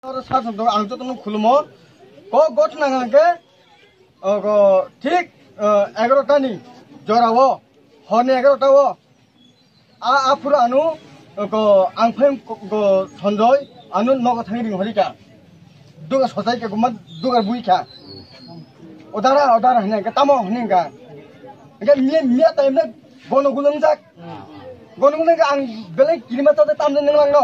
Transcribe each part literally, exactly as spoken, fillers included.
Oro sar song tongo, ang jotono khulumo. Kok gotna hwnkhe, ogo, thik, eh, egarota ni jora o, hor ni egarota o, a, aphuru ano, ogo, ang phai ko, go Sanjoy, ano nogo thangwi ring hori kha. Dugar sochai kha, guma dugar bui kha. Odara, odara hwnwi hwnkhe tamo hwnwi hwnkha. Hwnkhe miya, miya taimne gono gulungjak. Gono gulung ang belai kirima tade tamde nang langno.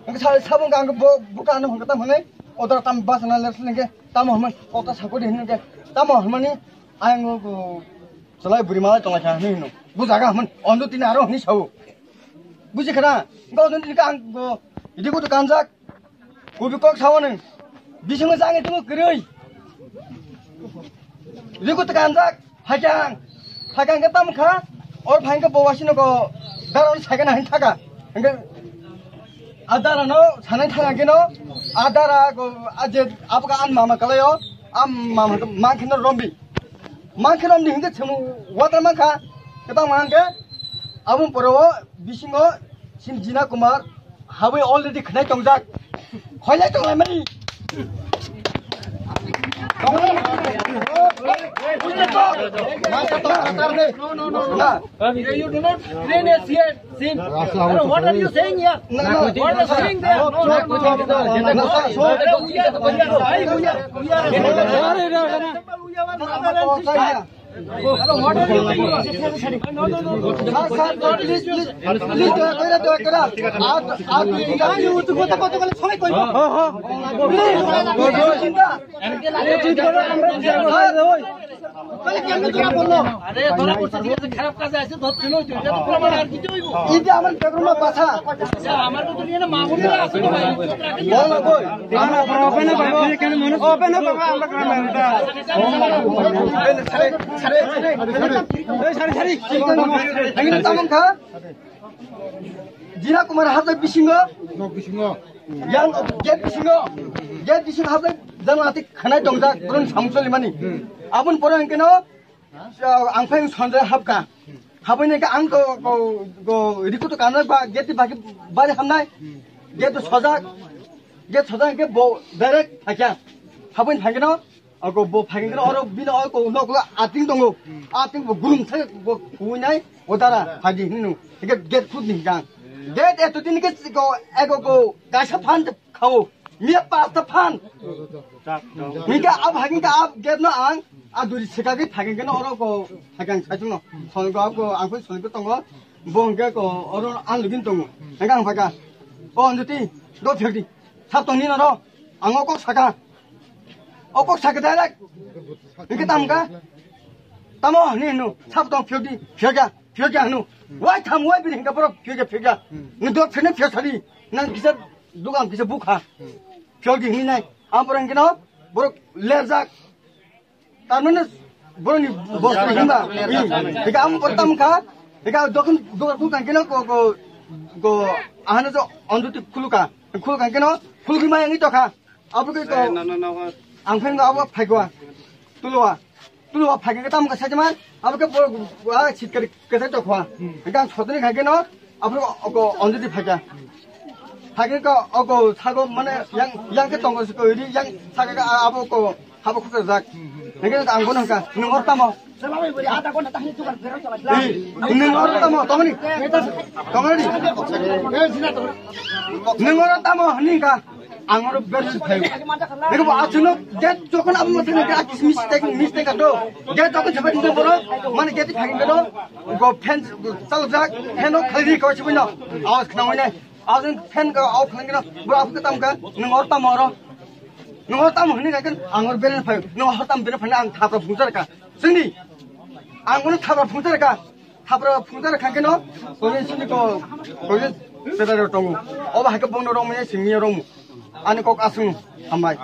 Hwnkhe sa, sabung ang bo, buka ano hwnkhe tam hwnwi. Odara tam basa na ler hwnkhe tamo hwnwi. Kota sakori hwnkhe tamo hwnmani ang go chalai buri malai tonglaikha hwnwi hwno. Bu jaga hwnmani. Ondo tini aro hwnwi sao. Buji khana. Hwnkhe ondo tini ang go idi go kanjak. Kubi kok sao nwng. Bisingo jangni tongo kwrwi. Rikut kanjak, phaikang. Phaikang khe tamo kha. Or phaikang khe bo wasino go dara ori saikana hin thaka. Hingke adara no sanai thaka keno. Adara go aje abuka an mama kalayo. Am mama ma kheno rombi. Ma kheno rombi hingke chemu wata ma kha. Khe tamo hingke abun poro o bisingo Sim Jina Kumar habwi already khnai tongjak. Khoilai tonglai mani. You do not train us here, Sim. What are you saying here? What are you saying there? No, no, no, no, no. We are, we are, we are, we are, we are, Sir, sir, please, please, please, দয়া করে, দয়া করে। আর, আর দুই তিনটা। আমি উঁচু কথা কত বলে সবাই কইবো। হ্যাঁ, হ্যাঁ। Please, চিন্তা। আরে, চিন্তা করো, আমরা চিন্তা করো। তাহলে কেমনে তোরা বললো? আরে, ধরা পড়ছে, ঠিক আছে, খারাপ কাজে আছে, ধরছে না, ওই তো, এটা তো প্রমাণ আর কিছু হইবো। এই যে আমার বেগম বাসা। আমার তো দুনিয়া না, মামুনি আছে তো ভাই। বল না, কই? না, না, ওপেন হবে, ওপেন হবে, আমরা গ্রামে। এই, সারি, সারি, সারি। এই, সারি, সারি। এই, সারি, সারি। Jina Kumar hapjak bisingo. Nok bisingo. Yang gate bisingo. Gate bisingo hapjak jang ati khanai tongjak, burun samsoli mani. Abun pore hingkeno, ang phai Sanjay hapka. Habwi nai ang to, go, go, rikuto kanai ba, gate baki bari hamnai. Gate sojak. Gate sojak hingke bo direct thakya. Habwi hingkeno, Ako bo phaging khe oro bini oro ko nok lo ating tongo. Ating bo gulung thai bo kuinai odara phagi hinu. Hingke gate khud ni hingkang. Gate eto din ke ko ego ko kaisa phan khao. Miya pasta phan. Hingke ab haging ka ab gate no ang aduri sekagi phaging khe oro ko hagang sai tongo. Song ko ab ko ang ko song ko tongo. Bo hingke ko oro ang lugin tongo. Hingke ang phaga. O anjuti do phagdi. Sab tong ni noro. Ang o kok saka. O kok saka direct. Hingke tam ka? Tamo ni hinu. Sab tong phiyok di. Phiyok ya. Phiyok ya hinu. Wai tham wai bini hingke borok phiyok ya phiyok ya. Ni dok phene phiyok sadi. Nang kisa dukan kisa bukha. Phiyok di hini nai. Am borok hingke no. Borok lerjak. Tarmane boroni bosta himba. Ika am portam ka. Ika dokin dokin kulu kan keno ko ko ko ahana jo onduti kulu ka. Kulu kan keno kulu ki mayang ito ka. Abu ke ko. Ang phen ko abu phai ko. Tulua. Tulua phai ke tam ka sajama. Abu ke bor a sitkari ke sa to khwa. Ika sotni kan keno. Abu ko onduti phai ka. Phai ke ko ko sago mane yang yang ke tongo ko ri yang saga ka abu ko. Habo khusa jak. Hingke ang bono hingka, nwng oro tamo? Nwng oro tamo? Tongoni? Tongoni? Nwng oro tamo hini hingka? Ang oro bersi phaio. Hingke bo achukno gate jokon abo mothe hingke akis mistake, mistake ato. Gate jokon sabai hingke borok, mane gate phai hingke no, go fan chalok jak, fan o khalidi kawai sibai no. Awas khna wai nai. Ang fan ka off khlai keno, bo aphuk tam ka, nwng hor tam horo. Nwng hor tam hwnwi kha khe, ang hor beren phai, nwng hor tam beren phai, ang thapra phungchar ka. Sini, ang bono thapra phungchar ka. Thapra phungchar kha keno, koi sini ko, koi pedar tongo. Oba hai khe bono rong manya simi rong. Ani kok asung, hambai.